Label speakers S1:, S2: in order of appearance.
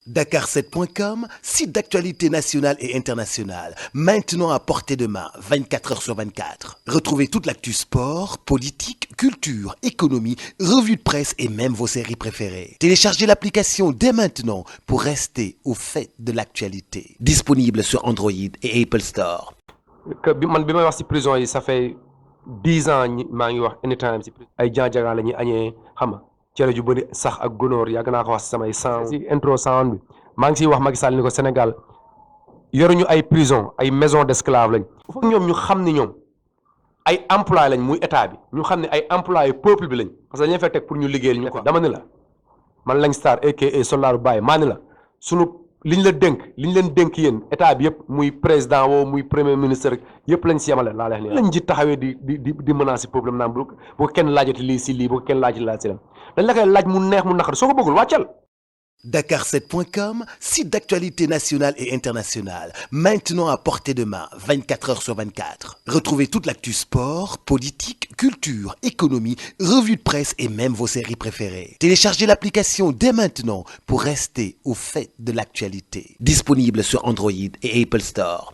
S1: Dakar7.com, site d'actualité nationale et internationale, maintenant à portée de main, 24 heures sur 24. Retrouvez toute l'actu sport, politique, culture, économie, revues de presse et même vos séries préférées. Téléchargez l'application dès maintenant pour rester au fait de l'actualité. Disponible sur Android et Apple Store.
S2: man bi may wax ci prison yi ça fait 10 ans maa ngi wax anytime ci ay janjagaan la ñuy añee xam nga cere ju bëri sax ak gonóor yàgg naa ko wax ci samay sound ci intro sound bi maa ngi ciy wax Macky Sall ni ko Sénégal yoruñu ay prison ay maison d'esclave lañ foog ñoom ñu xam ni ñoom ay employé lañ muy état bi ñu xam ne ay employé peuple bi lañ parce que dañu fay teg pour ñu liggéeyal ñu ko dama ni la man Lañ Star aka Soldaaru Baye maa ni la sunu liñ la dénk liñ leen dénk yéen état bi yëpp muy président woo muy premier ministre yëpp lañ si yemale laa leex ni lañ ji taxawee di menacer peuple naan bu ko kenn laajati lii si lii bu ko kenn laajati laa si lam dañ la koy laaj mu neex mu naqari soo ko bëggul wàccal.
S1: Dakar7.com, site d'actualité nationale et internationale, maintenant à portée de main, 24 heures sur 24. Retrouvez toute l'actu sport, politique, culture, économie, revues de presse et même vos séries préférées. Téléchargez l'application dès maintenant pour rester au fait de l'actualité. Disponible sur Android et Apple Store.